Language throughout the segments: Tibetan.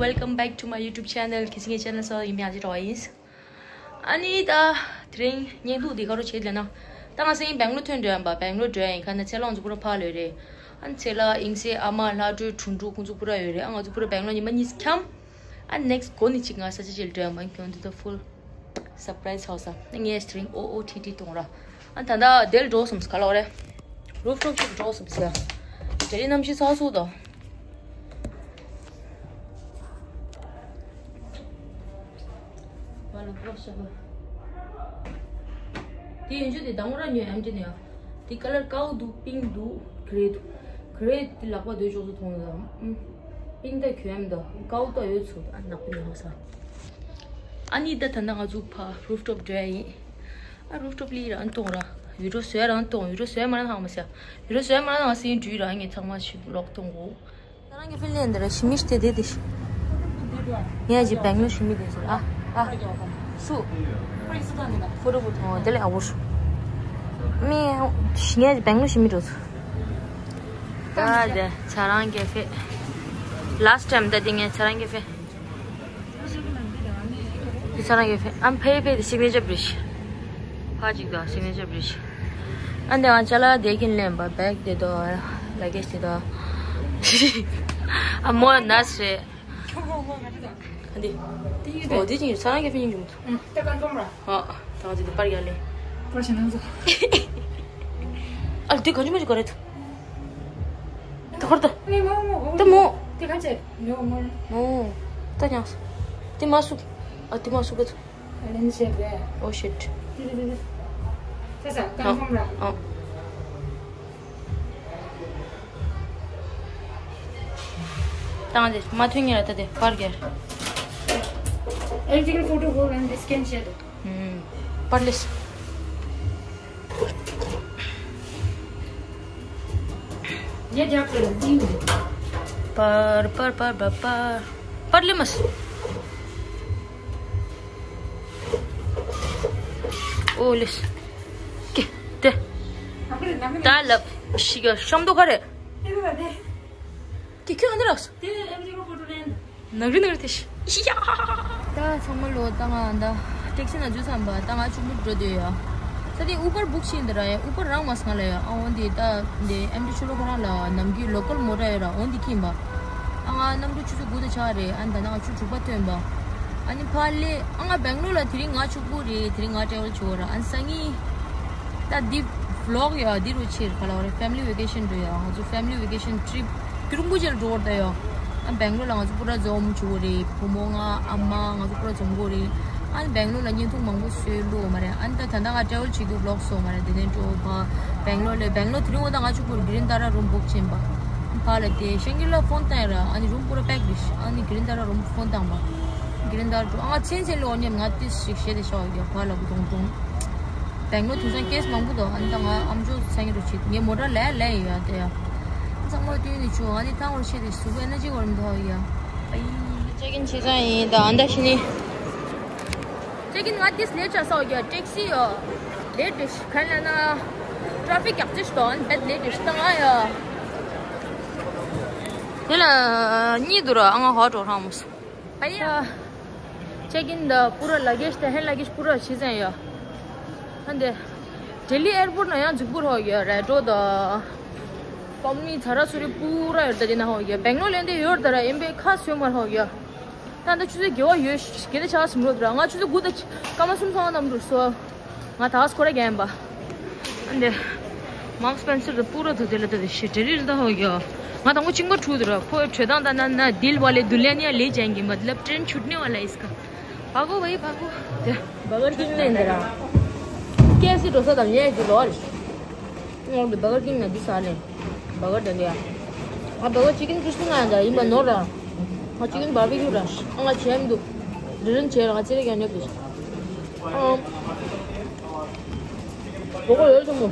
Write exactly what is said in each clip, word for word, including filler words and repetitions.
Welcome back to my YouTube channel. ཁྱེད་ཚོ་ངའི་channel་སོགས་ཡིན་པའི་ཨ་ཅེ་རོ་ཡིན། ཨ་ནི་ད་དེ་རིང་བརྙན་ཐུང་འདི་ག་རེ་བྱེད་ལབ་ན། ད་ང་སེང་བེང་ལོར་ཐོན་འགྲོ་ཡིན་པ། བེང་ལོར་འགྲོ་ཡིན་ཁ་ན་ཚེ་ལོ་ང་ཚོ་པུ་ར་ཕར་ལོས་རེད། ཨ་ནི་ཚེ་ལ་ཨིང་སེ་ཨ་མ་ལྷ་སྒྲོལ་དྲུང་དྲུང་ཁོང་ཚོ་པུ་ར་ཡོད་རེད། ཨ་ང་ཚོ་པུ་ར་བེང་ལོར་ཉི་མ་གཉིས་འཁྱམ། ཨ་next་གོ་ནི་གཅིག་ང་ས་ཆ་གཅིག་ལ་འགྲོ་ཡིན་པ། ཁྱོད་ཚོ་ད་full surprise་ཧོ་ས་ངས་དེ་རིང་ཨོ་ཨོ་ཊི་ཊི་གཏོང་ར། ཨ་ད་ད་དེ་ལ་འགྲོ་སོང་ག་ལ་འོ་རེད། rooftop་ཞིག་འགྲོ་སོང་ཟེར། དེ་རིང་གནམ་གཤིས་ཚ་སུ་དང་། དེ་ཡིན་རྒྱུ་དེ་དང་པོ་ར་ཉོས་ཨེམ་ཊི་ནས་ཡ། དེ་ཀ་ལར་ཀའོ་འདུག་པིང་འདུག་གྷི་རེ་འདུག་གྷི་རེ་དེ་ལག་པ་དོད་ཅོག་ཙམ་མཐོང་ཡོད་ཨ། པིང་ད་གྱོན་ཨེམ་ད་ཀའོ་ད་ཡོད་ཚོད་ཨ་ནག་པོ་ཉོས་ཧ་ས། ཨ་ནི་ད་ད་ན་ང་ཚོ་ཕ་rooftop་འགྲོ་ཡ་ཡིན། ཨ་rooftop་ལི་རང་གཏོང་ར། video་བཟོས་རང་གཏོང་། video་བཟོས་མ་རང་ཧང་མ་ཟེར། video་བཟོས་མ་རང་ཧང་སེང་འགྲུལ་ར་ངས་ཚང་མ་ཞིབ་ལོག་གཏོང་གོ། ད་རང་གི་ཕིན་ལན་འདི་ར་ཞི་མི་ཤི་དེ་དེ་དེ་ཤི། ངས་ཀྱི་བེང་ལོར་ཞི་མི་དེ་ཟེར་ཨ། ཨ་སུ། ཕོ་རོ་བུ་ཐོང་དེ་ལས་ཨ་བུ་ཤུ། མི་ངས་ཀྱི་བེང་ལོར་ཞི་མི་འགྲོ་ཚུ། ད་དེ་ཚ་རང་གེ་ཕེ། last time་ད་དེ་ངས་ཚ་རང་གེ་ཕེ། དེ་ཚ་རང་གེ་ཕེ། ཨམ་ཕེ་ཕེ་དེ་signature bridge། ཕ་ཅིག་དང་signature bridge། ཨ་འདི་ང་ཅ་ལག་དེ་གིན་ལེན་པ་བེག་དེ་དོ། ལ་གེ་ཤི་དེ་དོ། ཨ་མོ་ན་སེ། ཨ་འདི། ཨོ་དེ་ཅིག་ཚ་རང་གེ་ཕེ་ཡིན་ཀྱི་མི་འདུག་ཨ་ད་ང་ཚོ་དེ་པར་རྒྱག་ལེ། པར་ཞིག་གནང་ཚོ། ཨ་དེ་ག་ཅི་མ་ཅིག་ག་རེད། ད་ཧོར་ད། ཨེ་མོ་མོ་ད་མོ། དེ་ག་ཅེ་ཉོ་མོ། མོ། ད་ཉག་སུ། དེ་མ་སུ། ཨ་དེ་མ་སུ་ག་ཚུ། ཨ་ལེན་ཤེ་བེ། Oh shit། དེ་དེ་དེ་དེ། ས་ས་ཀན་ཕོམ་ར། ཨ། ད་ང་དེ་མ་ཐོན་ཉེ་ར་ད་དེ་པར་རྒྱག Eligible photo roll and scan share། ཨུམ། པར་ལེས། ངས་རྒྱག་གི་རེད་ཏིང་། པར་པར་པར་པར་པར། པར་ལེ་མ་སི། ཨོ་ལེས། ཀེ་དེ། ནམ་རྒྱུན་ནམ་རྒྱུན་ད་ལབ་ཤི་ག་ཤམ་དོ་ག་རེད། དེ་རེད་ད་དེ། ཀེ་ཁྱོད་ཨ་འདི་རགས། དེ་ཨ་འདི་རོ་ཕོ་ཊོ་ལེན། ནག་རི་ནག་རི་ཐེ་ཤི། ཡ། ད་ཚང་མ་ལོ་ད་ང་ད་ཊེག་སི་ན་འཛུལ་ཚར་བ། ད་ང་ཕྱུག་པོ་འགྲོ་འདོད་ཡོད། ད་དེ་ཨུ་བར་བུག་བྱས་འདི་ར་ཡ། ཨུ་བར་རང་མ་སོང་ལ་ཡ། ཨ་འོན་ཏེ་ད་འདི་ཨེམ་ཌི་ཆུ་ལོ་ཁོ་རང་ལ་ནམ་རྒྱུན་ལོ་ཀལ་མོ་ཊ་ཡོད་ར། འོན་ཏེ་ཁྱིམ་པ། ཨ་ང་གནམ་གྲུ་ཆུ་ཚོད་དགུ་དང་ཆ་རེད། ཨ་ད་ནང་ཆུ་དྲུག་པ་ཐོན་པ། ཨ་ནི་ཕ་ལེ་ཨ་ང་བེང་ལོར་ལ་དེ་རིང་ང་ཕྱུག་པོ་རེད། དེ་རིང་ང་ཊེ་ཝལ་བྱོས་ར། ཨ་ནི་སང་ཉིན་ད་འདི་བི་ལོག་ཡ་འདི་རུ་ཕྱིར་ག་ལ་བ་རེད། ཕེ་མི་ལི་ཝེ་ཀེ་ཤན་འགྲོ་ཡ། ང་ཚོ་ཕེ་མི་ལི་ཝེ་ཀེ་ཤན་ཊི་རིབ་རྒྱུན་རིང་པོ་ཅིག་ལ་འགྲོ་བར་ད་ཡ། ཨ་བེང་ལོར་ལ་ང་ཚོ་པུ་ར་འཛོམས་བྱུང་བ་རེད། བུ་མོ་ང་ཨ་མ་ང་ཚོ་པུ་ར་འཛོམས་གོ་རེད། ཨ་ནི་བེང་ལོར་ལ་བརྙན་ཐུང་མང་པོ་བཟོས་བླུགས་མ་རེད། ཨ་ནི་ད་ད་ལྟ་ང་ཊེ་ཝལ་བྱེད་རྒྱུ་བི་ལོག་སོང་མ་རེད། དེ་ནས་འགྲོ་བ་བེང་ལོར་ལ། བེང་ལོར་དེ་རིང་འོ་ད་ང་ཕྱུག་པོ་རེད། དེ་རིང་ད་ར་རུམ་བུག་བྱིན་པ། ཕ་ལ་དེ་ཤང་གི་ལ་ཕོན་བཏང་ཡ་ར། ཨ་ནི་རུམ་པུ་ར་པེག་རེད། ཨ་ནི་དེ་རིང་ད་ར་རུམ་ཕོན་བཏང་པ། དེ་རིང་ད་ར་འགྲོ། ཨ་ང་ཚན་ཚན་ལོ་ཉམས་ང་ཏིས་ཞིག་བཤད་དེ་ཤོག་ཡ། ཕ་ལ་གུ་དོང་དོང་། བེང་ལོར་དེང་སང་ཀེ་སི་མང་པོ་འདུག་ཨ་ནི་ད་ང་ཨམ་ཅོག་ཚང་གི་རུ་ཆེད་ངས་མོ་ཊ་ལས་ལས་ཡོད་ཡ་དེ་ཡ། ཚང་མ་བསྟུན་ནས་བྱུང་། ཨ་ནི་ཐང་བར་ཆེད་དེ་གཟུགས་པོ་ཨེ་ནར་ཇི་བར་མི་ཐོག་ཡ། ཨ་ཡི། ཅེག་ཨིན་བྱེད་ཙང་ཡིན་ད། ཨ་ད་ཤི་ནི། ཅེག་ཨིན་ང་ཏིས་ལེ་ཊ་ཆགས་སོང་ཡ། ཊེག་སི་ཡ་ལེ་ཊ་ཞིག་ག་ལ་ན་ཊ་ཕིག་ཡག་ཅིག་སྟོན་བེད་ལེ་ཊ་ཞིག་ད་ང་ཡ། དེ་ལ་གཉིད་འདུག་ར། ཨ་ང་ཧོ་ཀྲོ་ཧྲང་མོ་སོང་། ཨ་ཡ། ཅེག་ཨིན་ད་པུ་ར་ལ་གེ་ཇི་ད་ཧེན་ལ་གེ་ཇི་པུ་ར་བྱས་ཙང་ཡ། ཧན་དེ། ལྡི་ལི་ཨེར་པོར་ན་ཡང་འཛུགས་པོ་རོགས་ཡ། རེ་ཏོ་ད། ཀོམ་ནི་ཚ་ར་སུ་རི་པུ་ར་ཡོད་ད་དེ་ན་ཧོ་ཡ། བེང་ལོར་ལེན་དེ་ཡོད་ད་ར་ཨིན་པའི་ཁ་སོས་མ་རོགས་ཡ། ད་ད་ཆུ་ཚོད་བརྒྱད་པ་ཡོད་ཤི་གེ་ད་ཆ་སིམ་རོ་ད་ར། ང་ཆུ་ཚོད་དགུ་ད་སྐར་མ་གསུམ་སོང་ནམ་རུ་སོ། ང་ད་སྐོར་ར་རྒན་པ། ཨ་འདི། མཱག་སི་པེན་སར་དུ་པུ་ར་དུ་དེ་ལ་དུ་དེ་ཤི་ཏི་རི་ད་ཧོ་ཡ། ང་དང་པོ་ཅིང་པ་ཁྲུ་དུ་ར། ཁོའི་བྲོས་སྟངས་ད་ན་ན་दिल वाले दुल्हनिया ले जाएंगे मतलब ट्रेन छूटने वाला है इसका। भागो भाई भागो। दे। बर्गर किंग में अंदर आ। केएफसी डोसा दम ये जो लॉल। और बर्गर किंग ना दिस आले। बर्गर दे दिया। अब बर्गर चिकन क्रिस्पी ना अंदर, ये बनोरा। और चिकन बारबेक्यू रश। और अच्छे हम दो। डिजन छे रहा, अच्छे क्या नहीं कुछ। ཨོ། ཨོ་ཡོད་ཙམ་པོ།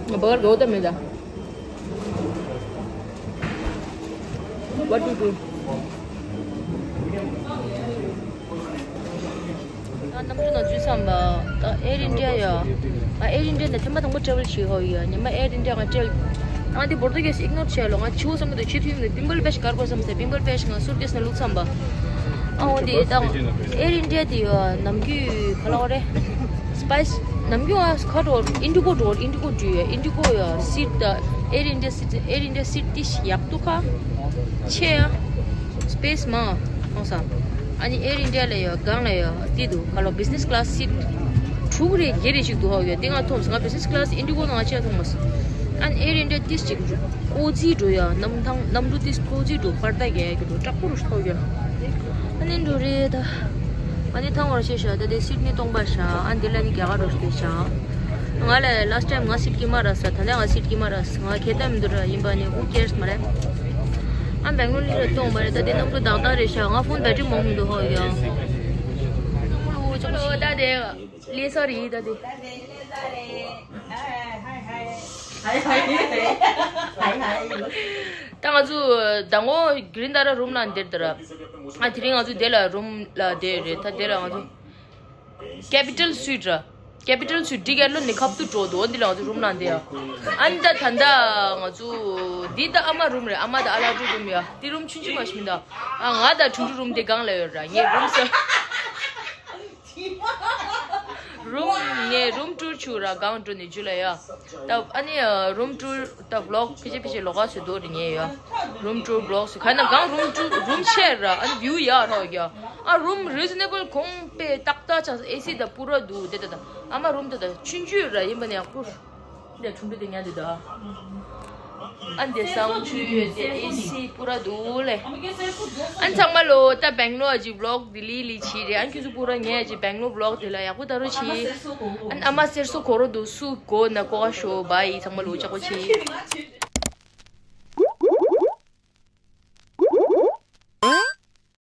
ང་བར་དོ་ད་མེད་ད། What to do? ད་གནམ་གྲུ་ནང་འཛུལ་ཚར་བ། ད་Air India ཡ། ཨ་Air India ནས་ཐེངས་མ་དང་པོ་travel བྱེད་ཧོ་ཡ། ཉི་མ་Air India ང་travel། ང་འདི་Portuguese ignore བྱས་ལོ། ང་ཆུ་བོ་བསམ་གི་འདུག་ཆུ་ཐུན་ནས་pimple patch དཀར་པོ་བསམ་སེ་pimple patch ང་suitcase ནང་བླུགས་ཚར་བ། ཨ་འོ་འདི་ད་Air India དེ་ཡ་ནམ་རྒྱུན་ག་ལ་བ་རེད། Spice ནམ་རྒྱུན་ཨ་ཁ་འགྲོ་Indigo འགྲོ། Indigo འགྲོ་ཡ། Indigo ཡ་seat ད་Air India seat Air India seat དེ་ཡག་འདུག་ཁ། ཆེ་ཡ། Space མང་། ཁོང་ས། ཨ་ནི་Air India ལ་ཡོད་གང་ལ་ཡོད་དེ་འདུག་ག་ལོ། Business class seat དྲུག་རེ་བརྒྱད་རེ་ཞིག་འདུག་ཧ་ཡོད་དེ་ང་མཐོང་སོང་། ང་business class Indigo ནང་ང་ཅི་ཡང་མཐོང་མ་སོང་། ཨ་ནི་Air India ཏིས་ཅིག་འགྲོ་ཀོ་ཙི་འགྲོ་ཡ། གནམ་ཐང་གནམ་གྲུ་ཏིས་ཀོ་ཙི་འགྲོ། པར་ད་རྒྱག་ཡ་གི་འགྲོ་དྲག་པོ་རུ་ཐོག་ཡོད། ཨ་ནི་འགྲོ་རེད་ད། ཨ་ནི་ཐང་བར་ཤེས་ཤ་ད་དེ་seat ནི་སྟོང་པ་ཤ། ཨ་འདི་ལ་ནི་རྒྱ་གར་འགྲོ་ཤེས་ཤ། ང་ལ་last time ང་seat ཀི་མ་ར་ས། ད་ནི་ང་seat ཀི་མ་ར་ས། ང་ཁེ་ཏམ་འདུ་ར་ཡིན་པ་ནི་who cares མ་རེད། ཨ་Bangalore ལི་ར་གཏོང་མ་རེད། ད་དེ་གནམ་གྲུ་དག་དག་རེད་ཤག་ང་phone battery མང་མི་འདུག་ཧོ་ཡ། ད་དེ་ལས་ས་རེད་ད་དེ། ད་ང་ཚོ་ཟླ་ངོ་གི་རིང་ད་ར་room ལ་འདིར་ད་ར། ཨ་དེ་རིང་ང་ཚོ་དེ་ལ་room ལ་བསྡད་རེད། ད་དེ་ལ་ང་ཚོ། Capital Suite ར། Capital Suite འདི་ག་ལོ་ནི་ཁབ་ཏུ་འགྲོ་འདུག་འདི་ལ་ང་ཚོ་room ནང་བསྡད་ཡ། ཨ་ནི་ད་ད་ད་ང་ཚོ་འདི་ད་ཨ་མ་room རེད། ཨ་མ་ད་ཨ་ལ་འགྲོ་room ཡ། འདི་room ཆུང་ཆུང་མ་ཞིག་མི་འདུག་ཨ་ང་ད་ཁྲུང་ཁྲུང་room འདི་སྒང་ལ་ཡོད་ར། ངའི་room ས། room ངའི་room tour བྱུང་ར་སྒང་འགྲོ་ནི་རྒྱུ་ལ་ཡ། ད་ཨ་ནི་room tour ད་vlog ཕི་ཅི་ཕི་ཅི་ལོག་ག་སུ་དོ་རི་ཉེ་ཡོད། room tour vlog སུ་ཁ་ན་གང་room tour room share ར། ཨ་ནི་view ཡག་རོགས་ཡ། ཨ་room reasonable གོང་པའི་ཏག་ཏག་ཆགས། AC ད་པུ་ར་འདུག་དེ་ད་ད་ཨ་མ་room དེ་ད་ཆུང་ཆུང་ར་ཡིན་པ་ནས་ཡག་པོ། འདི་ཁྲུང་ཁྲུང་དེ་ཉལ་དེ་ད། ཨ་འདི་གསང་ཆུ་ཡོད་དེ་AC པུ་ར་འདུག་ལེ། ཨ་ཚང་མ་ལོ་ད་Bangalore གི་vlog དེ་ལི་ལི་ཆི་རེད། ཨ་ཁྱོད་ཚོ་པུ་ར་ངས་ཀྱི་Bangalore vlog དེ་ལ་ཡག་པོ་ད་རུ་ཆི། ཨ་ཨ་མ་སེར་སོ་གོ་རོ་འདུག་སུ་གོ་ན་གོ་ག་ཤོ་བ་ཡི་ཚང་མ་ལོ་ཅག་པོ་ཆི།